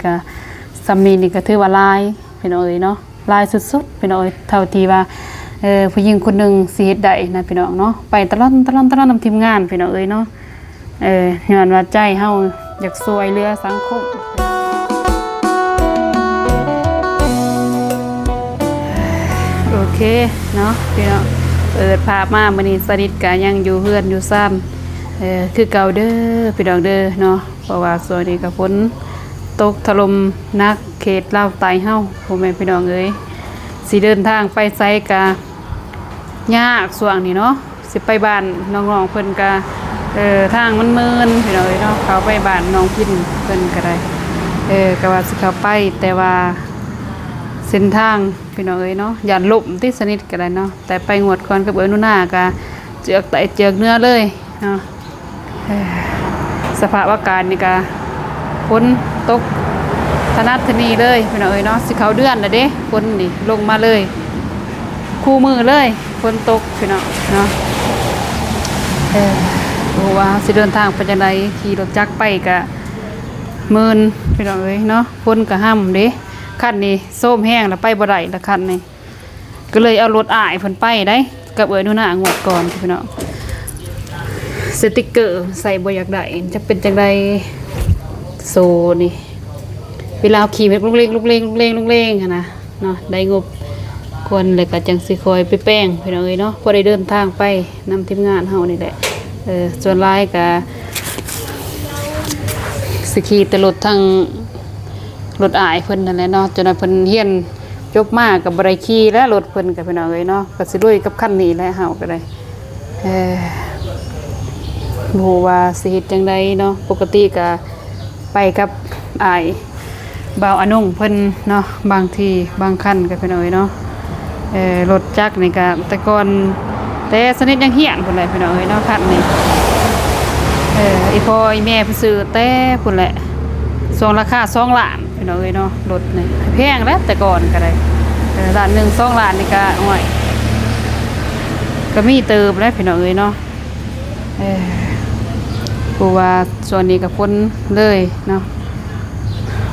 ກະສ່ຳນີ້ນີ້ກະຖືວ່າຫຼາຍພີ່ນ້ອງເອີຍເນາະ ຫຼາຍສຸດໆພີ່ນ້ອງເອີຍ ເທົ່າທີ່ວ່າ ເອີ ຜູ້ຍິງຄົນໜຶ່ງຊິເຮັດໄດ້ນະພີ່ນ້ອງເນາະ ໄປຕະຫຼອນ ຕະຫຼອນ ຕະຫຼອນນຳທີມງານພີ່ນ້ອງເອີຍເນາະ ເອີ ຍ້ອນວ່າໃຈເຮົາຢາກຊ່ວຍເຫຼືອສັງຄົມ. ໂອເຄເນາະພີ່ນ້ອງ ເປີດພາບມາມື້ນີ້ ສະນິດກະຍັງຢູ່ເຮືອນຢູ່ຊານ ເອີ ຄືເກົ່າເດີພີ່ນ້ອງເດີເນາະ ເພາະວ່າຊ່ວງນີ້ກະຝົນຕົກຖະຫຼົ່ມໜັກເຂດລາວໃຕ້ເຮົາ ພໍ່ແມ່ພີ່ນ້ອງເອີຍ ຊິເດີນທາງໄປໃສກະຍາກຊ່ວງນີ້ເນາະ ຊິໄປບ້ານນ້ອງໆເພິ່ນກະ ເອີ ທາງມັນເມີນພີ່ນ້ອງເອີຍເນາະ ເຂົ້າໄປບ້ານນ້ອງພິນເພິ່ນກະໄດ້ ເອີ ກະວ່າຊິເຂົ້າໄປ ແຕ່ວ່າເສັ້ນທາງພີ່ນ້ອງເອີຍເນາະ ຢ້ານລົ້ມຕິ ສະນິດກະໄດ້ເນາະ ແຕ່ໄປງວດກ່ອນກັບເອື້ອຍໜູນາກະເຈືອກໃຕ້ເຈືອກເໜືອເລີຍເນາະ. ເອີ ສະພາບອາກາດນີ້ກະຝົນຕົກທະນັດທະນີເລີຍພີ່ນ້ອງເອີຍເນາະ ຊິເຂົ້າເດືອນລະເດ້ ຝົນນີ້ລົງມາເລີຍ ຄູ່ມື້ເລີຍຝົນຕົກພີ່ນ້ອງເນາະ ເອີ ບໍ່ຮູ້ວ່າຊິເດີນທາງໄປຈັ່ງໃດ ຂີ່ລົດຈັກໄປກະເມີນພີ່ນ້ອງເອີຍເນາະ ຝົນກະຮຳເດ້ ຄັນນີ້ໂຊມແຮງລະໄປບໍ່ໄດ້ລະຄັນນີ້. ກໍເລີຍເອົາລົດອ້າຍເພິ່ນໄປໄດ໋ ກັບເອື້ອຍໜູນາງວດກ່ອນພີ່ນ້ອງ ສະຕິກເກີໃສ່ບໍ່ຢາກໄດ້ ຈັກເປັນຈັ່ງໃດ ໂຊນີ້ ເວລາເຮົາຂີ່ແບບລຸກເລງ ລຸກເລງ ລຸກເລງ ລຸກເລງຫັ້ນນະເນາະ ໄດ້ງົບກ່ອນແລ້ວກໍຈັ່ງຊິຄ່ອຍໄປແປງພີ່ນ້ອງເອີຍເນາະ ພໍໄດ້ເດີນທາງໄປນຳທີມງານເຮົານີ້ແຫຼະ ເອີ ສ່ວນຫຼາຍກໍຊິຂີ່ແຕ່ລົດທາງ ລົດອ້າຍເພິ່ນຫັ້ນແຫຼະເນາະ ຈົນວ່າເພິ່ນຮຽນຈົບມາກໍບໍ່ໄດ້ຂີ່ແລ້ວ ລົດເພິ່ນກໍພີ່ນ້ອງເອີຍເນາະ ກໍຊິລຸຍກັບຄັນນີ້ແຫຼະ ເຮົາກໍໄດ້ ເອີ ບໍ່ຮູ້ວ່າຊິເຮັດຈັ່ງໃດເນາະ ປົກກະຕິກໍໄປກັບອ້າຍບ່າວອານົງເພິ່ນເນາະ ບາງທີບາງຄັນກໍພີ່ນ້ອງເອີຍເນາະ ເອີ ລົດຈັກນີ້ກະແຕ່ກ່ອນ ແຕ່ສະນິດຍັງຮຽນພຸ້ນແຫຼະພີ່ນ້ອງເອີຍເນາະ ຄັນນີ້ ເອີ ອີ່ພໍ່ອີ່ແມ່ເພິ່ນຊື້ແຕ່ພຸ້ນແຫຼະ ຊ່ວງລາຄາສອງລ້ານພີ່ນ້ອງເອີຍເນາະ ລົດນີ້ແພງແຫຼະ ແຕ່ກ່ອນກໍໄດ້ ເອີ ລ້ານໜຶ່ງ ສອງລ້ານນີ້ກະ ໂອ້ຍ ກະມີເຕີບແຫຼະພີ່ນ້ອງເອີຍເນາະ ເອີ ເພາະວ່າຊ່ວງນີ້ກະຝົນເລີຍເນາະ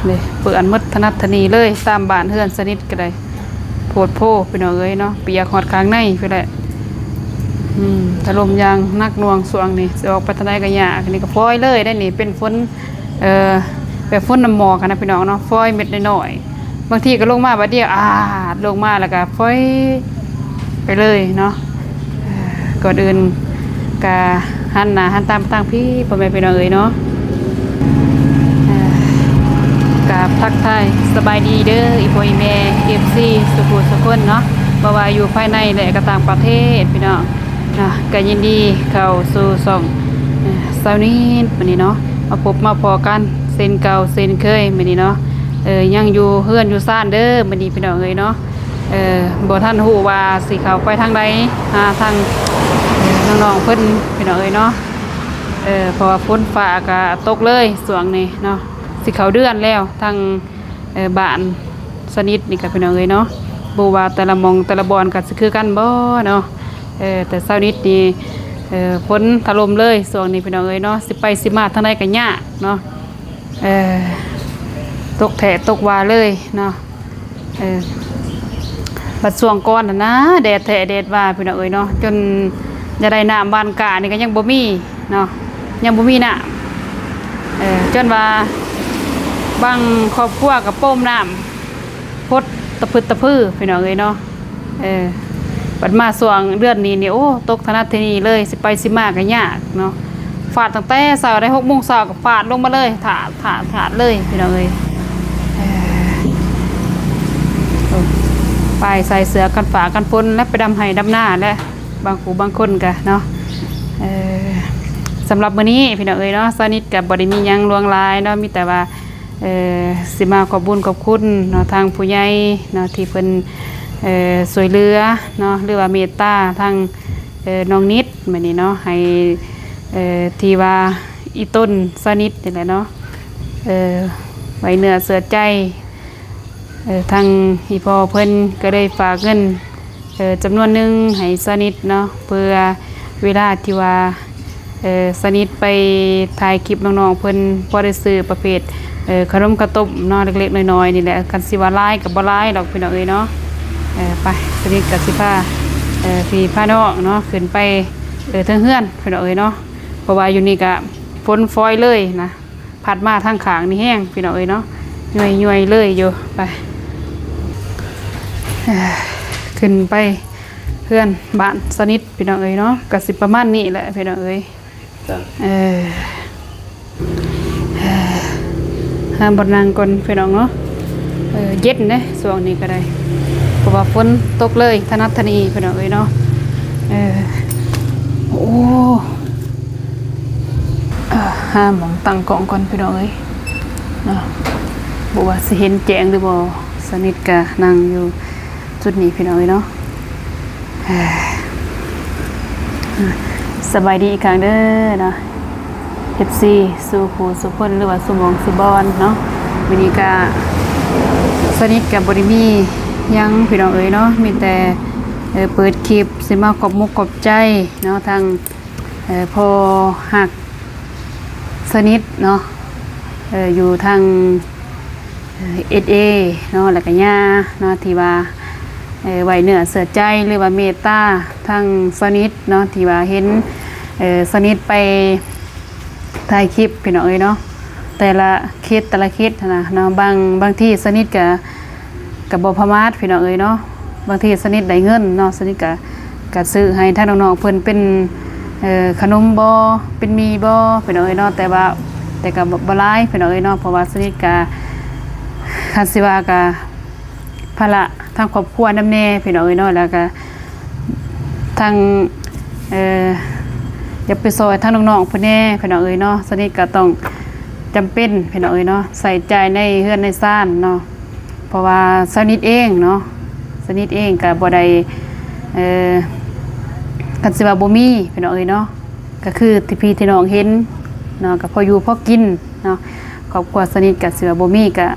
ເດ້ ເປື້ອນໝົດທະນັດທະນີເລີຍ ຕາມບ້ານເຮືອນສະນິດກໍໄດ້ ໂພດໂພພີ່ນ້ອງເອີຍເນາະ ປຽກຮອດຂ້າງໃນພຸ້ນແຫຼະ ອືມ ຖະຫຼົ່ມຢ່າງໜັກໜ່ວງຊ່ວງນີ້ ຊິອອກໄປທາງໃດກໍຍາກ ອັນນີ້ກໍຟອຍເລີຍໄດ໋ນີ້ ເປັນຝົນ ເອີ ແບບຝົນນ້ຳໝອກຫັ້ນນະພີ່ນ້ອງເນາະ ຟອຍເມັດນ້ອຍໆ ບາງທີກໍລົງມາບາດດຽວ ອາດ ລົງມາແລ້ວກໍຟອຍໄປເລີຍເນາະ. ເອີ ກ່ອນອື່ນກະຫັນໜ້າຫັນຕາມາທາງພີ້ ພໍ່ແມ່ພີ່ນ້ອງເອີຍເນາະ ເອີ ກາບທັກທາຍສະບາຍດີເດີ ອີ່ພໍ່ອີ່ແມ່ ເອັຟຊີ ສູ່ຜູ້ສູ່ຄົນເນາະ ບໍ່ວ່າຢູ່ພາຍໃນ ແລະ ກໍຕ່າງປະເທດພີ່ນ້ອງເນາະ ກໍຍິນດີເຂົ້າສູ່ຊ່ອງ ເອີ ຊາວນິດມື້ນີ້ເນາະ ມາພົບມາພໍ້ກັນເຊັ່ນເກົ່າເຊັ່ນເຄີຍມື້ນີ້ເນາະ ເອີ ຍັງຢູ່ເຮືອນຢູ່ຊານເດີມື້ນີ້ພີ່ນ້ອງເອີຍເນາະ. ເອີ ບໍ່ທັນຮູ້ວ່າຊິເຂົ້າໄປທາງໃດ ຫາທາງ ເອີ ນ້ອງໆເພິ່ນພີ່ນ້ອງເອີຍເນາະ ເອີ ເພາະວ່າຝົນຟ້າກະຕົກເລີຍຊ່ວງນີ້ເນາະ ຊິເຂົ້າເດືອນແລ້ວ ທາງ ເອີ ບ້ານສະນິດນີ້ກະພີ່ນ້ອງເອີຍເນາະ ບໍ່ຮູ້ວ່າແຕ່ລະໝ່ອງແຕ່ລະບ່ອນກະຊິຄືກັນບໍ່ເນາະ ເອີ ແຕ່ຊາວນິດນີ້ ເອີ ຝົນຖະຫຼົ່ມເລີຍຊ່ວງນີ້ພີ່ນ້ອງເອີຍເນາະ ຊິໄປຊິມາທາງໃດກະຍາກເນາະ ເອີ ຕົກແທ້ຕົກວ່າເລີຍເນາະ. ເອີ ບັດຊ່ວງກ່ອນຫັ້ນນາ ແດດແທ້ແດດວ່າພີ່ນ້ອງເອີຍເນາະ ຈົນຢາກໄດ້ນ້ຳຫວ່ານກ້ານີ້ກໍຍັງບໍ່ມີເນາະ ຍັງບໍ່ມີນ້ຳ ເອີ ຈົນວ່າບາງຄອບຄົວກໍປົມນ້ຳ ພົດຕະພຶດຕະພືພີ່ນ້ອງເອີຍເນາະ. ເອີ ບັດມາຊ່ວງເດືອນນີ້ນີ້ ໂອ້ ຕົກທະນັດທະນີເລີຍ ຊິໄປຊິມາກໍຍາກເນາະ ຟາດຕັ້ງແຕ່ເຊົ້າໄດ໋ ຫົກໂມງເຊົ້າກໍຟາດລົງມາເລີຍ ຖາດ ຖາດ ຖາດເລີຍພີ່ນ້ອງເອີຍ. ເອີ ໂອ້ ໄປໃສ່ເສື້ອກັນຟ້າກັນຝົນ ແລະ ໄປດຳໄຮ່ດຳນາ ແລະ ບາງຜູ້ບາງຄົນກະເນາະ. ເອີ ສຳລັບມື້ນີ້ພີ່ນ້ອງເອີຍເນາະ ຊາວນິດກະບໍ່ໄດ້ມີຫຍັງຫຼວງຫຼາຍເນາະ ມີແຕ່ວ່າ ເອີ ຊິມາຂອບບຸນຂອບຄຸນເນາະ ທາງຜູ້ໃຫຍ່ເນາະ ທີ່ເພິ່ນ ເອີ ຊ່ວຍເຫຼືອເນາະ ຫຼືວ່າເມດຕາທາງ ເອີ ນ້ອງນິດມື້ນີ້ເນາະ ໃຫ້ ເອີ ທີ່ວ່າອີ່ຕົນຊາວນິດນີ້ແຫຼະເນາະ ເອີ ໄວ້ເນື້ອເຊື່ອໃຈ. ເອີ ທາງອີ່ພໍ່ເພິ່ນກໍໄດ້ຝາກເງິນ ເອີ ຈຳນວນໜຶ່ງໃຫ້ຊາວນິດເນາະ ເພື່ອເວລາທີ່ວ່າ ເອີ ຊາວນິດໄປຖ່າຍຄລິບນ້ອງໆເພິ່ນ ພໍໄດ້ຊື້ປະເພດ ເອີ ຂະໜົມເຂົ້າຕົ້ມເນາະ ເລັກໆນ້ອຍໆນີ້ແຫຼະ ຄັນຊິວ່າຫຼາຍກໍບໍ່ຫຼາຍດອກພີ່ນ້ອງເອີຍເນາະ. ເອີ ໄປ ສະນິດກໍຊິພາ ເອີ ພີ່ພານ້ອງເນາະ ຂຶ້ນໄປ ເອີ ເທິງເຮືອນພີ່ນ້ອງເອີຍເນາະ ເພາະວ່າຢູ່ນີ້ກໍຝົນຝອຍເລີຍນະ ພັດມາທາງຂ້າງນີ້ແຮງພີ່ນ້ອງເອີຍເນາະ ຍ້ອຍໆເລີຍຢູ່. ໄປ ເອີ ຂຶ້ນໄປເຮືອນບ້ານສະນິດພີ່ນ້ອງເອີຍເນາະ ກໍຊິປະມານນີ້ແຫຼະພີ່ນ້ອງເອີຍ. ເອີ ຫາບ່ອນນັ່ງກ່ອນພີ່ນ້ອງເນາະ. ເອີ ເຢັນເດ້ຊ່ວງນີ້ກໍໄດ້ ເພາະວ່າຝົນຕົກເລີຍ ທະນັດທະນີພີ່ນ້ອງເອີຍເນາະ. ເອີ ໂອ້ ຫາໝ່ອງຕັ້ງກ້ອງກ່ອນພີ່ນ້ອງເອີຍເນາະ ບໍ່ວ່າຊິເຫັນແຈ້ງຫຼືບໍ່. ສະນິດກໍນັ່ງຢູ່ ຈຸດນີ້ພີ່ນ້ອງເອີຍເນາະ. ສະບາຍດີອີກຄັ້ງເດີເນາະ ເອັຟຊີ ສູ່ຜູ້ສູ່ຄົນ ຫຼືວ່າສູ່ໝ່ອງສູ່ບ່ອນເນາະ. ມື້ນີ້ກະ ສະນິດກະບໍ່ໄດ້ມີຫຍັງພີ່ນ້ອງເອີຍເນາະ ມີແຕ່ ເອີ ເປີດຄລິບຊິມາຂອບມຸກຂອບໃຈເນາະ ທາງ ເອີ ພໍ່ຮັກສະນິດເນາະ ເອີ ຢູ່ທາງ ເອີ ເອສເອເນາະ ແລ້ວກະຍ່າເນາະ ທີ່ວ່າ ເອີ ໄວ້ເນື້ອເຊື່ອໃຈ ຫຼືວ່າເມດຕາທາງສະນິດເນາະ ທີ່ວ່າເຫັນ ເອີ ສະນິດໄປຖ່າຍຄລິບພີ່ນ້ອງເອີຍເນາະ ແຕ່ລະຄລິບ ແຕ່ລະຄລິບຫັ້ນນະເນາະ. ບາງ ບາງທີສະນິດກະ ກໍບໍ່ປະໝາດພີ່ນ້ອງເອີຍເນາະ. ບາງທີສະນິດໄດ້ເງິນເນາະ ສະນິດກໍ ກໍຊື້ໃຫ້ທາງນ້ອງໆເພິ່ນເປັນ ເອີ ຂະໜົມບໍ ເປັນໝີ່ບໍພີ່ນ້ອງເອີຍເນາະ ແຕ່ວ່າ ແຕ່ກໍບໍ່ຫຼາຍພີ່ນ້ອງເອີຍເນາະ ເພາະວ່າສະນິດກໍ ຄັນຊິວ່າກໍພາລະທາງຄອບຄົວນຳແດ່ພີ່ນ້ອງເອີຍເນາະ ແລ້ວກໍທາງ ເອີ ຢາກໄປຊ່ອຍທາງນ້ອງໆເພິ່ນແດ່ພີ່ນ້ອງເອີຍເນາະ. ສະນິດກໍຕ້ອງຈຳເປັນພີ່ນ້ອງເອີຍເນາະ ໃຊ້ຈ່າຍໃນເຮືອນໃນຊານເນາະ ເພາະວ່າສະນິດເອງເນາະ ສະນິດເອງກໍບໍ່ໄດ້ ເອີ ຄັນຊິວ່າບໍ່ມີພີ່ນ້ອງເອີຍເນາະ ກໍຄືທີ່ພີ່ທີ່ນ້ອງເຫັນເນາະ ກໍພໍຢູ່ພໍກິນເນາະ. ຄອບຄົວສະນິດກໍຊິວ່າບໍ່ມີ ກໍ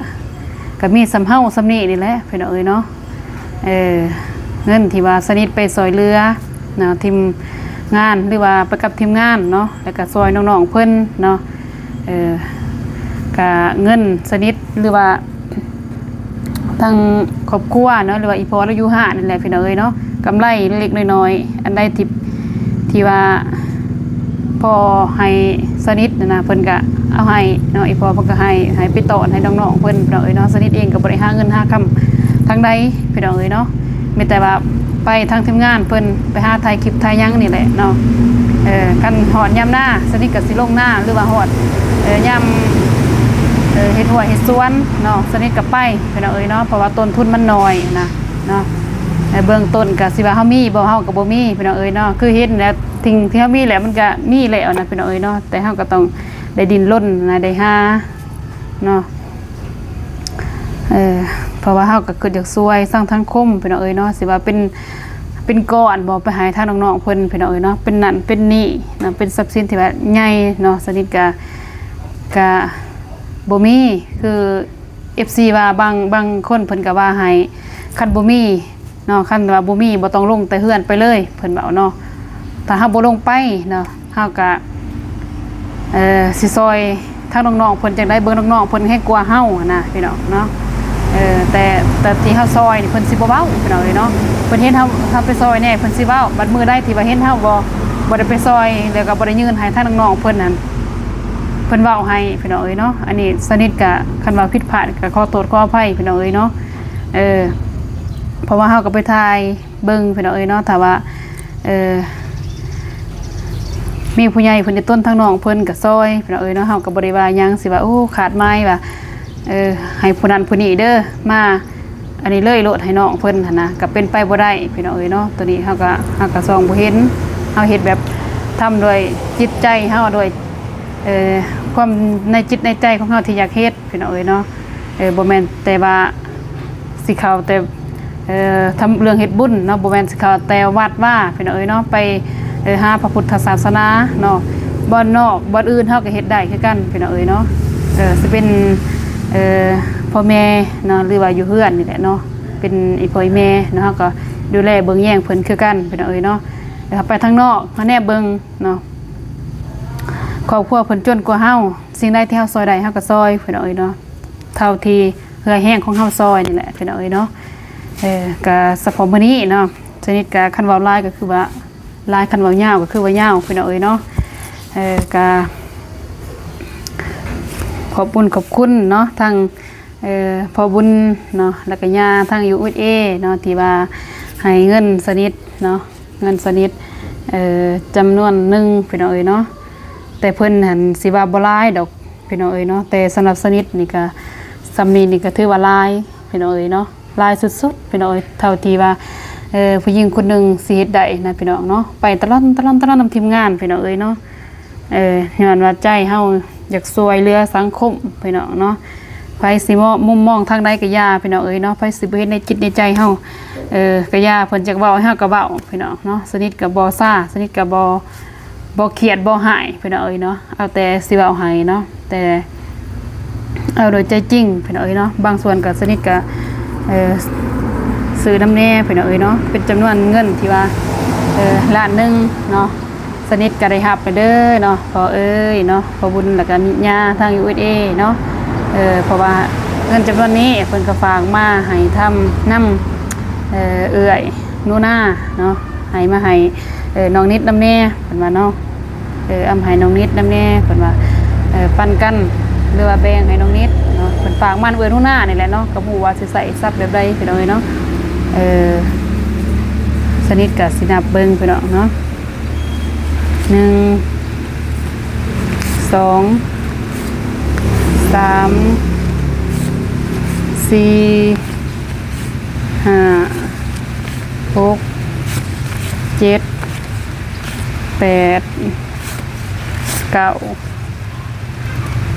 ກໍມີສ່ຳເຮົາສ່ຳນີ້ນີ້ແຫຼະພີ່ນ້ອງເອີຍເນາະ. ເອີ ເງິນທີ່ວ່າສະນິດໄປຊ່ອຍເຫຼືອເນາະ ທີມງານ ຫຼືວ່າໄປກັບທີມງານເນາະ ແລ້ວກໍຊ່ອຍນ້ອງໆເພິ່ນເນາະ ເອີ ກະເງິນສະນິດ ຫຼືວ່າທາງຄອບຄົວເນາະ ຫຼືວ່າອີ່ພໍ່ລາວຢູ່ຮ້ານນັ້ນແຫຼະພີ່ນ້ອງເອີຍເນາະ ກຳໄລເລັກໆນ້ອຍໆ ອັນໃດທີ່ ທີ່ວ່າພໍໃຫ້ສະນິດຫັ້ນນະ ເພິ່ນກະເອົາໃຫ້ເນາະ ອີ່ພໍ່ເພິ່ນກະໃຫ້ ໃຫ້ໄປຕ້ອນໃຫ້ນ້ອງໆເພິ່ນພີ່ນ້ອງເອີຍເນາະ. ສະນິດເອງກໍບໍ່ໄດ້ຫາເງິນຫາຄຳທາງໃດພີ່ນ້ອງເອີຍເນາະ ມີແຕ່ວ່າໄປທາງທີມງານເພິ່ນ ໄປຫາຖ່າຍຄລິບຖ່າຍຫຍັງນີ້ແຫຼະເນາະ. ເອີ ຄັນຮອດຍາມນາ ສະນິດກໍຊິລົງນາ ຫຼືວ່າຮອດ ເອີ ຍາມ ເອີ ເຮັດຮົ້ວເຮັດສວນເນາະ ສະນິດກໍໄປພີ່ນ້ອງເອີຍເນາະ ເພາະວ່າຕົ້ນທຶນມັນໜ້ອຍນະເນາະ. ເອີ ເບື້ອງຕົ້ນກໍຊິວ່າເຮົາມີບໍ່ ເຮົາກໍບໍ່ມີພີ່ນ້ອງເອີຍເນາະ ຄືເຫັນແຫຼະ ສິ່ງທີ່ເຮົາມີແຫຼະ ມັນກໍມີແລ້ວນະພີ່ນ້ອງເອີຍເນາະ ແຕ່ເຮົາກໍຕ້ອງໄດ້ດີ້ນລົນນະ ໄດ້ຫາເນາະ. ເອີ ເພາະວ່າເຮົາກໍຄິດຢາກຊ່ວຍສັງສັງຄົມພີ່ນ້ອງເອີຍເນາະ ຊິວ່າເປັນ ເປັນກ້ອນບໍ່ ໄປໃຫ້ທາງນ້ອງໆເພິ່ນພີ່ນ້ອງເອີຍເນາະ ເປັນນັ້ນເປັນນີ້ເນາະ ເປັນຊັບສິນທີ່ວ່າໃຫຍ່ເນາະ ສະນິດກະ ກະບໍ່ມີ ຄື ເອັຟຊີ ວ່າບາງ ບາງຄົນເພິ່ນກໍວ່າໃຫ້ ຄັນບໍ່ມີເນາະ ຄັນວ່າບໍ່ມີບໍ່ຕ້ອງລົງແຕ່ເຮືອນໄປເລີຍ ເພິ່ນເວົ້າເນາະ. ຖ້າເຮົາບໍ່ລົງໄປເນາະ ເຮົາກະ ເອີ ຊິຊ່ອຍທາງນ້ອງໆເພິ່ນຈັ່ງໃດ ເບິ່ງນ້ອງໆເພິ່ນແຮງກວ່າເຮົາຫັ້ນນະພີ່ນ້ອງເນາະ. ເອີ ແຕ່ ແຕ່ທີ່ເຮົາຊ່ອຍນີ້ເພິ່ນຊິບໍ່ເວົ້າພີ່ນ້ອງເອີຍເນາະ ເພິ່ນເຫັນເຮົາ ເຮົາໄປຊ່ອຍແດ່ເພິ່ນຊິເວົ້າ ບັດມື້ໃດທີ່ວ່າເຫັນເຮົາບໍ່ ບໍ່ໄດ້ໄປຊ່ອຍ ແລ້ວກໍບໍ່ໄດ້ຍື່ນໃຫ້ທາງນ້ອງໆເພິ່ນຫັ້ນ ເພິ່ນເວົ້າໃຫ້ພີ່ນ້ອງເອີຍເນາະ. ອັນນີ້ສະນິດກະ ຄັນວ່າຜິດພາດກະຂໍໂທດຂໍອະໄພພີ່ນ້ອງເອີຍເນາະ. ເອີ ເພາະວ່າເຮົາກໍໄປຖ່າຍ ເບິ່ງພີ່ນ້ອງເອີຍເນາະ ຖ້າວ່າ ເອີ ມີຜູ້ໃຫຍ່ເພິ່ນຈະຕົ້ນທາງນ້ອງເພິ່ນກໍຊ່ອຍພີ່ນ້ອງເອີຍເນາະ. ເຮົາກໍບໍ່ໄດ້ວ່າຫຍັງ ຊິວ່າ ໂອ້ ຄາດໝາຍວ່າ ເອີ ໃຫ້ຜູ້ນັ້ນຜູ້ນີ້ເດີ ມາອັນນີ້ເລີຍໂລດໃຫ້ນ້ອງເພິ່ນຫັ້ນນະ ກໍເປັນໄປບໍ່ໄດ້ພີ່ນ້ອງເອີຍເນາະ. ໂຕນີ້ເຮົາກໍ ເຮົາກໍສ່ອງບໍ່ເຫັນ ເຮົາເຮັດແບບທຳດ້ວຍຈິດໃຈເຮົາ ດ້ວຍ ເອີ ຄວາມໃນຈິດໃນໃຈຂອງເຮົາທີ່ຢາກເຮັດ ພີ່ນ້ອງເອີຍເນາະ. ເອີ ບໍ່ແມ່ນແຕ່ວ່າຊິເຂົ້າແຕ່ ເອີ ທຳເລື່ອງເຮັດບຸນເນາະ ບໍ່ແມ່ນຊິເຂົ້າແຕ່ວັດວາພີ່ນ້ອງເອີຍເນາະ ໄປ ເອີ ຫາພະພຸດທະສາສະໜາເນາະ ບ່ອນນອກບ່ອນອື່ນເຮົາກໍເຮັດໄດ້ຄືກັນພີ່ນ້ອງເອີຍເນາະ. ເອີ ຊິເປັນ ເອີ ພໍ່ແມ່ເນາະ ຫຼືວ່າຢູ່ເຮືອນນີ້ແຫຼະເນາະ ເປັນອີ່ພໍ່ອີ່ແມ່ເນາະ ເຮົາກໍດູແລເບິ່ງແຍງເພິ່ນຄືກັນພີ່ນ້ອງເອີຍເນາະ. ເຮົາໄປທາງນອກ ເຮົາແນມເບິ່ງເນາະ ຄອບຄົວເພິ່ນຈົນກວ່າເຮົາ ສິ່ງໃດທີ່ເຮົາຊ່ອຍໄດ້ເຮົາກໍຊ່ອຍພີ່ນ້ອງເອີຍເນາະ. ເທົ່າທີ່ເຫື່ອແຮງຂອງເຮົາຊ່ອຍນີ້ແຫຼະ ພີ່ນ້ອງເອີຍເນາະ. ເອີ ກະສະເພາະມື້ນີ້ເນາະ ສະນິດກະ ຄັນເວົ້າຫຼາຍກໍຄືວ່າຫຼາຍ ຄັນເວົ້າຍາວກໍຄືວ່າຍາວ ພີ່ນ້ອງເອີຍເນາະ. ເອີ ກະຂອບບຸນຂອບຄຸນເນາະ ທັງ ເອີ ພໍ່ບຸນເນາະ ແລ້ວກໍຍ່າທາງ ຢູເອສເອ ເນາະ ທີ່ວ່າໃຫ້ເງິນສະນິດເນາະ ເງິນສະນິດ ເອີ ຈຳນວນໜຶ່ງ ພີ່ນ້ອງເອີຍເນາະ. ແຕ່ເພິ່ນຫັ້ນຊິວ່າບໍ່ຫຼາຍດອກ ພີ່ນ້ອງເອີຍເນາະ, ແຕ່ສຳລັບສະນິດນີ້ກະ ສ່ຳນີ້ນີ້ກະຖືວ່າຫຼາຍ ພີ່ນ້ອງເອີຍເນາະ, ຫຼາຍສຸດໆ ພີ່ນ້ອງເອີຍ, ເທົ່າທີ່ວ່າ ເອີ ຜູ້ຍິງຄົນໜຶ່ງຊິເຮັດໄດ້ນະ ພີ່ນ້ອງເນາະ. ໄປຕະຫຼອນ ຕະຫຼອນ ຕະຫຼອນນຳທີມງານ ພີ່ນ້ອງເອີຍເນາະ. ເອີ ຍ້ອນວ່າໃຈເຮົາຢາກຊ່ວຍເຫຼືອສັງຄົມ ພີ່ນ້ອງເນາະ. ໃຜຊິມອງ ມຸມມອງທາງໃດກະຢ່າ ພີ່ນ້ອງເອີຍເນາະ, ໃຜຊິບໍ່ເຫັນໃນຈິດໃນໃຈເຮົາ ເອີ ກະຢ່າ, ເພິ່ນຈະເວົ້າໃຫ້ເຮົາກະເວົ້າ ພີ່ນ້ອງເນາະ. ສະນິດກະບໍ່ຊາ ສະນິດກະບໍ່ ບໍ່ຄຽດບໍ່ຮ້າຍ ພີ່ນ້ອງເອີຍເນາະ, ເອົາແຕ່ຊິເວົ້າໃຫ້ເນາະ, ແຕ່ເອົາໂດຍໃຈຈິງ ພີ່ນ້ອງເອີຍເນາະ. ບາງສ່ວນກະສະນິດກະ ເອີ ຊື້ນຳແດ່ ພີ່ນ້ອງເອີຍເນາະ, ເປັນຈຳນວນເງິນທີ່ວ່າ ເອີ ລ້ານໜຶ່ງເນາະ. ສະນິດກະໄດ້ຮັບແລ້ວເດີເນາະ ພໍ່ເອີຍເນາະ, ພໍ່ບຸນ ແລ້ວກະມີຍ່າທາງ ຢູເອສເອ ເນາະ. ເອີ ເພາະວ່າເງິນຈຳນວນນີ້ເພິ່ນກະຝາກມາໃຫ້ທຳນຳ ເອີ ເອື້ອຍໜູນາເນາະ, ໃຫ້ມາໃຫ້ ເອີ ນ້ອງນິດນຳແດ່ ເພິ່ນວ່າເນາະ. ເອີ ເອົາໃຫ້ນ້ອງນິດນຳແດ່ ເພິ່ນວ່າ ເອີ ປັນກັນ ຫຼືວ່າແບ່ງໃຫ້ນ້ອງນິດເນາະ. ເພິ່ນຝາກມານຳເອື້ອຍໜູນານີ້ແຫຼະເນາະ, ກະບໍ່ຮູ້ວ່າຊິໃຊ້ຊັບແບບໃດ ພີ່ນ້ອງເອີຍເນາະ. ເອີ ສະນິດກະຊິນັບເບິ່ງ ພີ່ນ້ອງເນາະ, ໜຶ່ງ ສອງ ສາມ ສີ່ ຫ້າ ຫົກ ເຈັດ ແປດ ເກົ້າ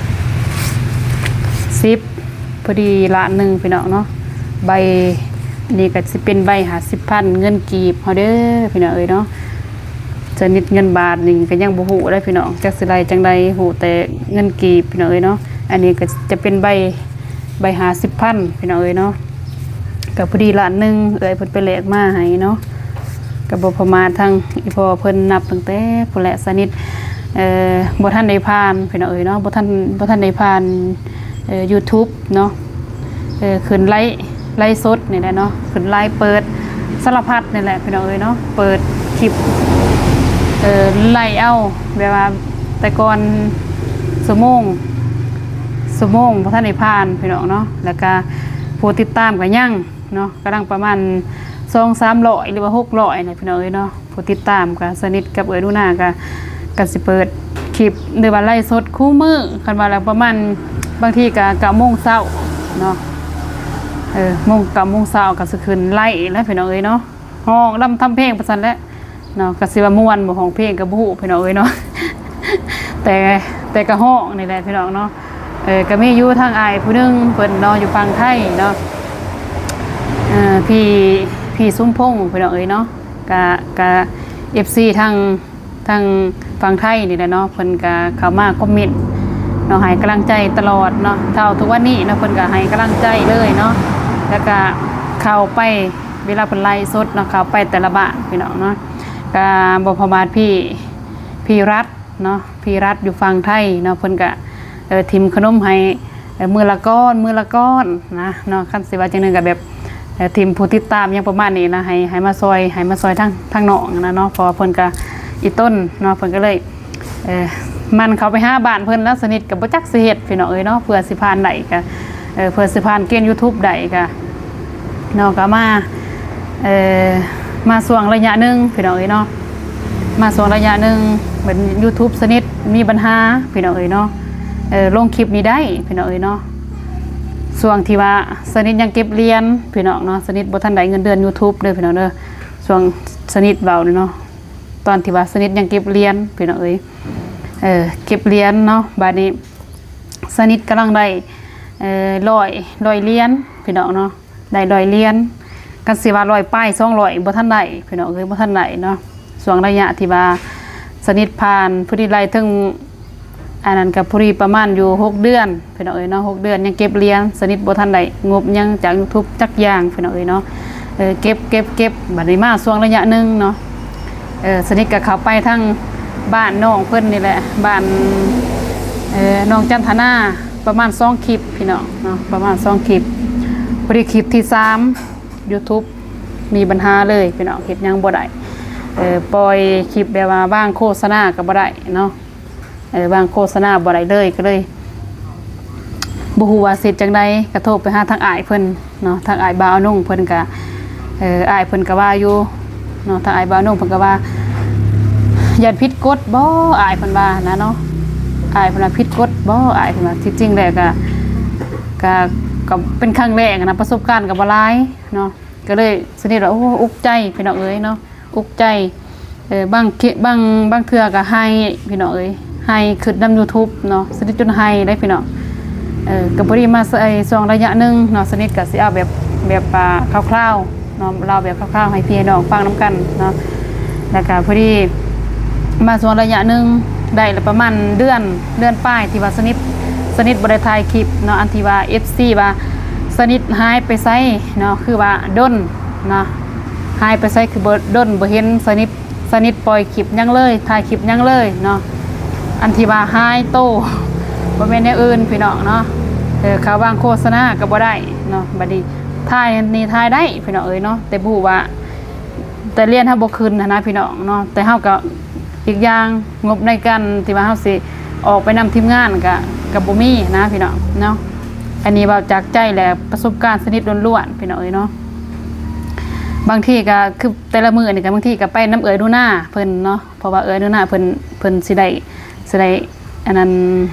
ສິບ ພໍດີລ້ານໜຶ່ງ ພີ່ນ້ອງເນາະ. ໃບນີ້ກະຊິເປັນໃບຫ້າສິບພັນເງິນກີບເຮົາເດີ ພີ່ນ້ອງເອີຍເນາະ. ຊະນິດເງິນບາດນີ້ກະຍັງບໍ່ຮູ້ເດ້ ພີ່ນ້ອງ, ຈັກຊິໄລ່ຈັ່ງໃດ, ຮູ້ແຕ່ເງິນກີບ ພີ່ນ້ອງເອີຍເນາະ. ອັນນີ້ກະຈະເປັນໃບ ໃບຫ້າສິບພັນ ພີ່ນ້ອງເອີຍເນາະ, ກະພໍດີລ້ານໜຶ່ງ ເອື້ອຍເພິ່ນໄປແລກມາໃຫ້ເນາະ. ກະບໍ່ປະໝາດ ທາງອີ່ພໍ່ເພິ່ນນັບຕັ້ງແຕ່ພຸ້ນແຫຼະ. ສະນິດ ເອີ ບໍ່ທັນໄດ້ຜ່ານ ພີ່ນ້ອງເອີຍເນາະ, ບໍ່ທັນ ບໍ່ທັນໄດ້ຜ່ານ ເອີ ຢູທູບເນາະ, ເອີ ຂຶ້ນໄລ ໄລສົດນີ້ແຫຼະເນາະ, ຂຶ້ນໄລ ເປີດສາລະພັດນີ້ແຫຼະ ພີ່ນ້ອງເອີຍເນາະ. ເປີດຄລິບ ເອີ ໄລເອົາ ແບບວ່າແຕ່ກ່ອນຊົ່ວໂມງ ຊົ່ວໂມງບໍ່ທັນໄດ້ຜ່ານ ພີ່ນ້ອງເນາະ, ແລ້ວກະຜູ້ຕິດຕາມກະຍັງເນາະ, ກຳລັງປະມານສອງສາມຮ້ອຍ ຫຼືວ່າຫົກຮ້ອຍນີ້ ພີ່ນ້ອງເອີຍເນາະ. ຜູ້ຕິດຕາມກະສະໜິດກັບເອື້ອຍໜູນາ ກະ ກະຊິເປີດຄລິບ ຫຼືວ່າໄລຟ໌ສົດຄູ່ມື້, ຄັນວ່າແລ້ວປະມານ ບາງທີກະເກົ້າໂມງເຊົ້າເນາະ, ເອີ ໂມງ ເກົ້າໂມງເຊົ້າກະຊິຂຶ້ນໄລຟ໌ແລ້ວ ພີ່ນ້ອງເອີຍເນາະ, ຮ້ອງລຳທຳເພງໄປຊັ້ນແຫຼະເນາະ. ກະຊິວ່າມ່ວນບໍ່ ຮ້ອງເພງກະບໍ່ຮູ້ ພີ່ນ້ອງເອີຍເນາະ, ແຕ່ ແຕ່ກະຮ້ອງນີ້ແຫຼະ ພີ່ນ້ອງເນາະ. ເອີ ກະມີຢູ່ທາງອ້າຍຜູ້ໜຶ່ງເພິ່ນເນາະ ຢູ່ຝັ່ງໄທເນາະ, ເອີ ພີ່ ພີ່ສົມພົງ ພີ່ນ້ອງເອີຍເນາະ, ກະ ກະເອັຟຊີທາງ ທາງຝັ່ງໄທນີ້ແຫຼະເນາະ, ເພິ່ນກະເຂົ້າມາຄອມເມັນເນາະ ໃຫ້ກຳລັງໃຈຕະຫຼອດເນາະ, ເທົ່າທຸກວັນນີ້ເນາະ ເພິ່ນກະໃຫ້ກຳລັງໃຈເລີຍເນາະ. ແລ້ວກະເຂົ້າໄປ ເວລາເພິ່ນໄລຟ໌ສົດເນາະ ເຂົ້າໄປແຕ່ລະບ້ານ ພີ່ນ້ອງເນາະ, ກະບໍ່ປະໝາດ ພີ່ ພີ່ລັດເນາະ, ພີ່ລັດຢູ່ຝັ່ງໄທເນາະ, ເພິ່ນກະ ເອີ ຖິ້ມຂະໜົມໃຫ້ ເອີ ມື້ລະກ້ອນ ມື້ລະກ້ອນນະເນາະ. ຄັນຊິວ່າຈັ່ງໜຶ່ງກະແບບ ເອີ ຖິ້ມຜູ້ຕິດຕາມຫຍັງປະມານນີ້ນະ ໃຫ້ ໃຫ້ມາຊ່ອຍ ໃຫ້ມາຊ່ອຍທາງ ທາງນ້ອງນະເນາະ, ເພາະວ່າເພິ່ນກະອີ່ຕົນເນາະ, ເພິ່ນກະເລີຍ ເອີ ໝັ່ນເຂົ້າໄປຫາບ້ານເພິ່ນແລ້ວ. ສະໜິດກະບໍ່ຈັກຊິເຮັດ ພີ່ນ້ອງເອີຍເນາະ, ເພື່ອຊິຜ່ານໄດ້ກະ ເອີ ເພື່ອຊິຜ່ານເກນຢູທູບໄດ້ກະ ເນາະ, ກະມາ ເອີ ມາຊ່ວງໄລຍະໜຶ່ງ ພີ່ນ້ອງເອີຍເນາະ, ມາຊ່ວງໄລຍະໜຶ່ງ ເປັນຢູທູບສະໜິດມີບັນຫາ ພີ່ນ້ອງເອີຍເນາະ. ເອີ ລົງຄລິບນີ້ໄດ້ ພີ່ນ້ອງເອີຍເນາະ, ຊ່ວງທີ່ວ່າສະໜິດຍັງເກັບຫຼຽນ ພີ່ນ້ອງເນາະ, ສະໜິດບໍ່ທັນໄດ້ເງິນເດືອນຢູທູບເດີ ພີ່ນ້ອງເດີ. ຊ່ວງສະໜິດເວົ້ານີ້ເນາະ ຕອນທີ່ວ່າສະໜິດຍັງເກັບຫຼຽນ ພີ່ນ້ອງເອີຍ, ເອີ ເກັບຫຼຽນເນາະ, ບາດນີ້ສະໜິດກຳລັງໄດ້ ເອີ ຮ້ອຍ ຮ້ອຍຫຼຽນ ພີ່ນ້ອງເນາະ, ໄດ້ຮ້ອຍຫຼຽນ, ຄັນຊິວ່າຮ້ອຍປາຍ ສອງຮ້ອຍ ບໍ່ທັນໄດ້ ພີ່ນ້ອງເອີຍ, ບໍ່ທັນໄດ້ເນາະ. ຊ່ວງໄລຍະທີ່ວ່າສະໜິດຜ່ານ ພໍດີໄລເຖິງ ອັນນັ້ນກະພໍດີປະມານຢູ່ຫົກເດືອນ ພີ່ນ້ອງເອີຍເນາະ, ຫົກເດືອນຍັງເກັບຫຼຽນ, ສະໜິດບໍ່ທັນໄດ້ງົບຫຍັງຈາກຢູທູບຈັກຢ່າງ ພີ່ນ້ອງເອີຍເນາະ. ເອີ ເກັບ ເກັບ ເກັບ ບາດນີ້ມາຊ່ວງໄລຍະໜຶ່ງເນາະ, ເອີ ສະໜິດກະເຂົ້າໄປທາງບ້ານນ້ອງເພິ່ນນີ້ແຫຼະ, ບ້ານ ເອີ ນ້ອງຈັນທະນາ ປະມານສອງຄລິບພີ່ນ້ອງເນາະ ປະມານສອງຄລິບ. ພໍດີຄລິບທີສາມ YouTube ມີບັນຫາເລີຍພີ່ນ້ອງ ເຮັດຫຍັງບໍ່ໄດ້. ເອີ ປ່ອຍຄລິບແບບວ່າວາງໂຄສະນາກໍບໍ່ໄດ້ເນາະ ເອີ ວາງໂຄສະນາບໍ່ໄດ້ເລີຍ ກໍເລີຍບໍ່ຮູ້ວ່າຊິເຮັດຈັ່ງໃດ. ກໍໂທໄປຫາທາງອ້າຍເພິ່ນເນາະ ທາງອ້າຍບ່າວອານົງເພິ່ນກໍ ເອີ ອ້າຍເພິ່ນກໍວ່າຢູ່ເນາະ ທາງອ້າຍບ່າວອານົງເພິ່ນກໍວ່າ ຢ້ານຜິດກົດບໍ່ ອ້າຍເພິ່ນວ່ານະເນາະ. ອ້າຍເພິ່ນວ່າຜິດກົດບໍ່ ອ້າຍເພິ່ນວ່າ. ທີ່ຈິງແລ້ວກໍ ກໍ ກໍເປັນຄັ້ງແລກນະ ປະສົບການກໍບໍ່ຫຼາຍເນາະ. ກໍເລີຍສະນິດວ່າ ໂອ້ ອຸກໃຈພີ່ນ້ອງເອີຍເນາະ ອຸກໃຈ. ເອີ ບາງ ບາງ ບາງເທື່ອກໍໄຫ້ພີ່ນ້ອງເອີຍ ໄຫ້ ຄຶດນຳ YouTube ເນາະ ສະນິດຈົນໄຫ້ໄດ້ພີ່ນ້ອງ. ເອີ ກໍພໍດີມາໃສ່ຊ່ວງໄລຍະໜຶ່ງເນາະ ສະນິດກໍຊິເອົາແບບ ແບບ ອ່າ ຄາວໆເນາະ ເລົ່າແບບຄາວໆໃຫ້ພີ່ໃຫ້ນ້ອງຟັງນຳກັນເນາະ. ແລ້ວກໍພໍດີມາຊ່ວງໄລຍະໜຶ່ງ ໄດ້ລະປະມານເດືອນ ເດືອນປາຍ ທີ່ວ່າສະນິດ ສະນິດບໍ່ໄດ້ຖ່າຍຄລິບເນາະ ອັນທີ່ວ່າ ເອັຟຊີ ວ່າສະນິດຫາຍໄປໃສເນາະ ຄືວ່າດົນເນາະ ຫາຍໄປໃສ ຄືບໍ່ດົນ ບໍ່ເຫັນສະນິດ ສະນິດປ່ອຍຄລິບຫຍັງເລີຍ ຖ່າຍຄລິບຫຍັງເລີຍເນາະ. ອັນທີ່ວ່າຫາຍໂຕ ບໍ່ແມ່ນແນວອື່ນພີ່ນ້ອງເນາະ ເອີ ເຂົ້າວາງໂຄສະນາກໍບໍ່ໄດ້ເນາະ. ບັດນີ້ຖ່າຍນີ້ຖ່າຍໄດ້ພີ່ນ້ອງເອີຍເນາະ ແຕ່ບໍ່ຮູ້ວ່າ ແຕ່ລຽນເຮົາບໍ່ຂຶ້ນຫັ້ນນະພີ່ນ້ອງເນາະ ແຕ່ເຮົາກໍ ອີກຢ່າງງົບໃນການທີ່ວ່າເຮົາຊິອອກໄປນຳທີມງານກໍ ກໍບໍ່ມີນະພີ່ນ້ອງເນາະ. ອັນນີ້ເວົ້າຈາກໃຈ ແລະ ປະສົບການສະນິດລ້ວນໆ ພີ່ນ້ອງເອີຍເນາະ. ບາງທີກໍຄືແຕ່ລະມື້ນີ້ກໍ ບາງທີກໍໄປນຳເອື້ອຍໜູນາເພິ່ນເນາະ ເພາະວ່າເອື້ອຍໜູນາເພິ່ນ ເພິ່ນຊິໄດ້ ຊິໄດ້ ອັນນັ້ນ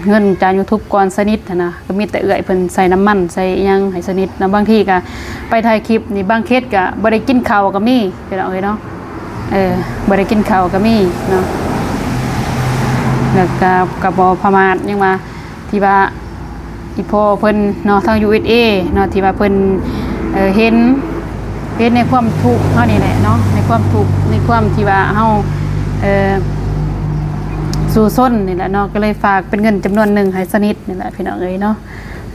ເງິນຈາກ YouTube ກ່ອນສະນິດຫັ້ນນະ ກໍມີແຕ່ເອື້ອຍເພິ່ນໃສ່ນ້ຳມັນໃສ່ອີ່ຫຍັງໃຫ້ສະນິດນະ. ບາງທີກໍໄປຖ່າຍຄລິບນີ້ ບາງເຂດກໍບໍ່ໄດ້ກິນເຂົ້າກໍມີພີ່ນ້ອງເອີຍເນາະ ເອີ ບໍ່ໄດ້ກິນເຂົ້າກໍມີເນາະ. ແລ້ວກໍ ກໍບໍ່ປະໝາດຫຍັງວ່າ ທີ່ວ່າອີ່ພໍ່ເພິ່ນເນາະ ທາງ ຢູເອສເອ ເນາະ ທີ່ວ່າເພິ່ນ ເອີ ເຫັນ ເຫັນໃນຄວາມທຸກເຮົານີ້ແຫຼະເນາະ ໃນຄວາມທຸກ ໃນຄວາມທີ່ວ່າເຮົາ ເອີ ສູ້ຊົນນີ້ແຫຼະເນາະ ກໍເລີຍຝາກເປັນເງິນຈຳນວນໜຶ່ງໃຫ້ສະນິດນີ້ແຫຼະພີ່ນ້ອງເອີຍເນາະ.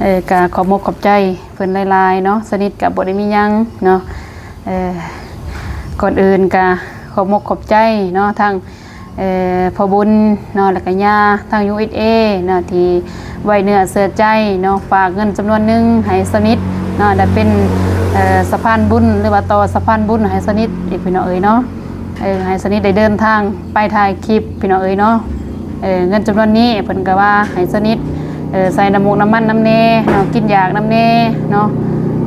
ເອີ ກໍຂອບອົກຂອບໃຈເພິ່ນຫຼາຍໆເນາະ ສະນິດກໍບໍ່ໄດ້ມີຫຍັງເນາະ. ເອີ ກ່ອນອື່ນກໍຂອບອົກຂອບໃຈເນາະ ທາງ ເອີ ພໍ່ບຸນເນາະ ແລ້ວກໍຍ່າທາງ ຢູເອສເອ ເນາະ ທີ່ໄວ້ເນື້ອເຊື່ອໃຈເນາະ ຝາກເງິນຈຳນວນໜຶ່ງໃຫ້ສະນິດເນາະ ໄດ້ເປັນ ເອີ ສະພານບຸນ ຫຼືວ່າຕໍ່ສະພານບຸນໃຫ້ສະນິດອີກ ພີ່ນ້ອງເອີຍເນາະ. ເອີ ໃຫ້ສະນິດໄດ້ເດີນທາງໄປຖ່າຍຄລິບ ພີ່ນ້ອງເອີຍເນາະ. ເອີ ເງິນຈຳນວນນີ້ເພິ່ນກໍວ່າໃຫ້ສະນິດ ເອີ ໃສ່ນ້ຳມູກນ້ຳມັນນຳແດ່ເນາະ ກິນຢາກນຳແດ່ເນາະ.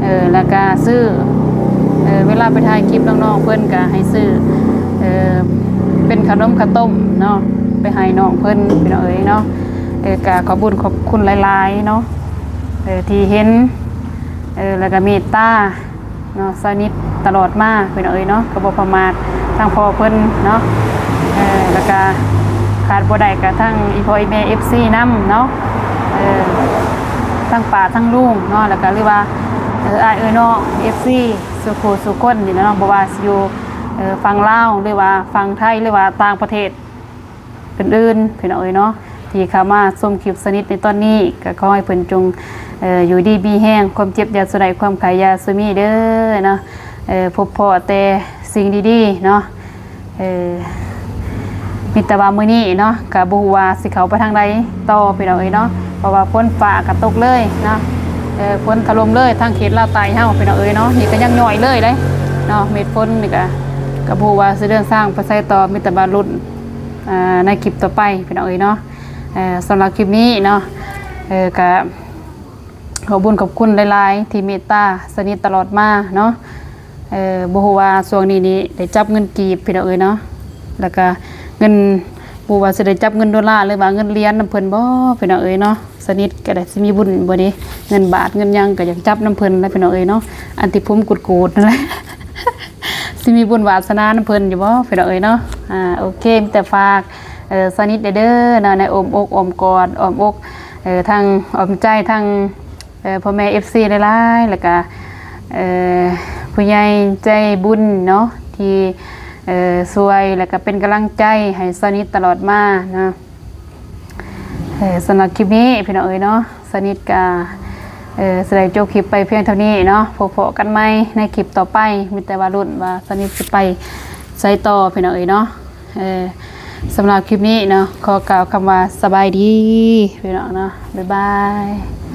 ເອີ ແລ້ວກະຊື້ ເອີ ເວລາໄປຖ່າຍຄລິບນ້ອງໆ ເພິ່ນກະໃຫ້ຊື້ ເອີ ເປັນຂະໜົມຂະຕົ້ມເນາະ ໄປໃຫ້ນ້ອງເພິ່ນ ພີ່ນ້ອງເອີຍເນາະ. ເອີ ກະຂອບບຸນຂອບຄຸນຫຼາຍໆເນາະ ເອີ ທີ່ເຫັນ ເອີ ແລ້ວກະເມດຕາ ເນາະ ສະໜິດຕະຫຼອດມາ ພີ່ນ້ອງເອີຍເນາະ, ກໍບໍ່ປະໝາດທາງພໍ່ເພິ່ນເນາະ. ເອີ ແລ້ວກະຂາດບໍ່ໄດ້ກະທັງອີ່ພໍ່ອີ່ແມ່ ເອັຟຊີ ນຳເນາະ, ເອີ ທັງປ້າທັງລຸງເນາະ, ແລ້ວກະ ຫຼືວ່າ ເອີ ອ້າຍເອື້ອຍນ້ອງ ເອັຟຊີ ສູ່ຜູ້ສູ່ຄົນນີ້ແຫຼະເນາະ, ບໍ່ວ່າຊິຢູ່ ເອີ ຝັ່ງລາວ ຫຼືວ່າຝັ່ງໄທ ຫຼືວ່າຕ່າງປະເທດ ອື່ນໆ ພີ່ນ້ອງເອີຍເນາະ, ທີ່ເຂົ້າມາຊົມຄລິບສະໜິດໃນຕອນນີ້ ກໍຂໍໃຫ້ເພິ່ນຈົ່ງ ເອີ ຢູ່ດີມີແຮງ, ຄວາມເຈັບຢ່າສູ່ໄດ້, ຄວາມໄຂ້ຢ່າສູ່ມີເດີເນາະ, ເອີ ພົບພໍ້ແຕ່ສິ່ງດີໆເນາະ. ເອີ ມີແຕ່ວ່າມື້ນີ້ເນາະ ກໍບໍ່ຮູ້ວ່າຊິເຂົ້າໄປທາງໃດຕໍ່ ພີ່ນ້ອງເອີຍເນາະ, ເພາະວ່າຝົນຟ້າກໍຕົກເລີຍເນາະ, ເອີ ຝົນຖະຫຼົ່ມເລີຍທາງເຂດລາວໃຕ້ເຮົາ ພີ່ນ້ອງເອີຍເນາະ, ນີ້ກໍຍັງຍ້ອຍເລີຍເດ້ເນາະ, ເມັດຝົນນີ້ກໍ ກໍບໍ່ຮູ້ວ່າຊິເດີນທາງໄປໃສຕໍ່, ມີແຕ່ວ່າລຸ້ນ ອ່າ ໃນຄລິບຕໍ່ໄປ ພີ່ນ້ອງເອີຍເນາະ. ເອີ ສຳລັບຄລິບນີ້ເນາະ ເອີ ກະຂອບບຸນຂອບຄຸນຫຼາຍໆ ທີ່ເມດຕາສະໜິດຕະຫຼອດມາເນາະ. ເອີ ບໍ່ຮູ້ວ່າຊ່ວງນີ້ນີ້ໄດ້ຈັບເງິນກີບ ພີ່ນ້ອງເອີຍເນາະ, ແລ້ວກະເງິນ ບໍ່ຮູ້ວ່າຊິໄດ້ຈັບເງິນໂດລາ ຫຼືວ່າເງິນຫຼຽນນຳເພິ່ນບໍ່ ພີ່ນ້ອງເອີຍເນາະ. ສະໜິດກໍໄດ້ ຊິມີບຸນບໍ່ເດ ເງິນບາດເງິນຫຍັງກໍຢາກຈັບນຳເພິ່ນແຫຼະ ພີ່ນ້ອງເອີຍເນາະ, ອັນທີ່ຜົມກູດໆນັ້ນແຫຼະ. ຊິມີບຸນວາສະໜານຳເພິ່ນຢູ່ບໍ່ ພີ່ນ້ອງເອີຍເນາະ? ອ່າ ໂອເຄ ມີແຕ່ຝາກ ເອີ ສະໜິດເດີເນາະ ໃນອ້ອມອົກອ້ອມກອດ ອ້ອມອົກ ເອີ ທັງອ້ອມໃຈ ທັງ ເອີ ພໍ່ແມ່ ເອັຟຊີ ຫຼາຍໆ ແລ້ວກະ ເອີ ຜູ້ໃຫຍ່ໃຈບຸນເນາະ ທີ່ ເອີ ຊ່ວຍ ແລ້ວກະເປັນກຳລັງໃຈໃຫ້ສະໜິດຕະຫຼອດມາເນາະ. ເອີ ສຳລັບຄລິບນີ້ ພີ່ນ້ອງເອີຍເນາະ ສະໜິດກະ ເອີ ຊິໄດ້ຈົບຄລິບໄປພຽງເທົ່ານີ້ເນາະ, ພົບພໍ້ກັນໃໝ່ໃນຄລິບຕໍ່ໄປ, ມີແຕ່ວ່າລຸ້ນວ່າສະໜິດຊິໄປໃສຕໍ່ ພີ່ນ້ອງເອີຍເນາະ. ເອີ ສຳລັບຄລິບນີ້ເນາະ ຂໍກ່າວຄຳວ່າສະບາຍດີພີ່ນ້ອງເນາະ ບາຍບາຍ.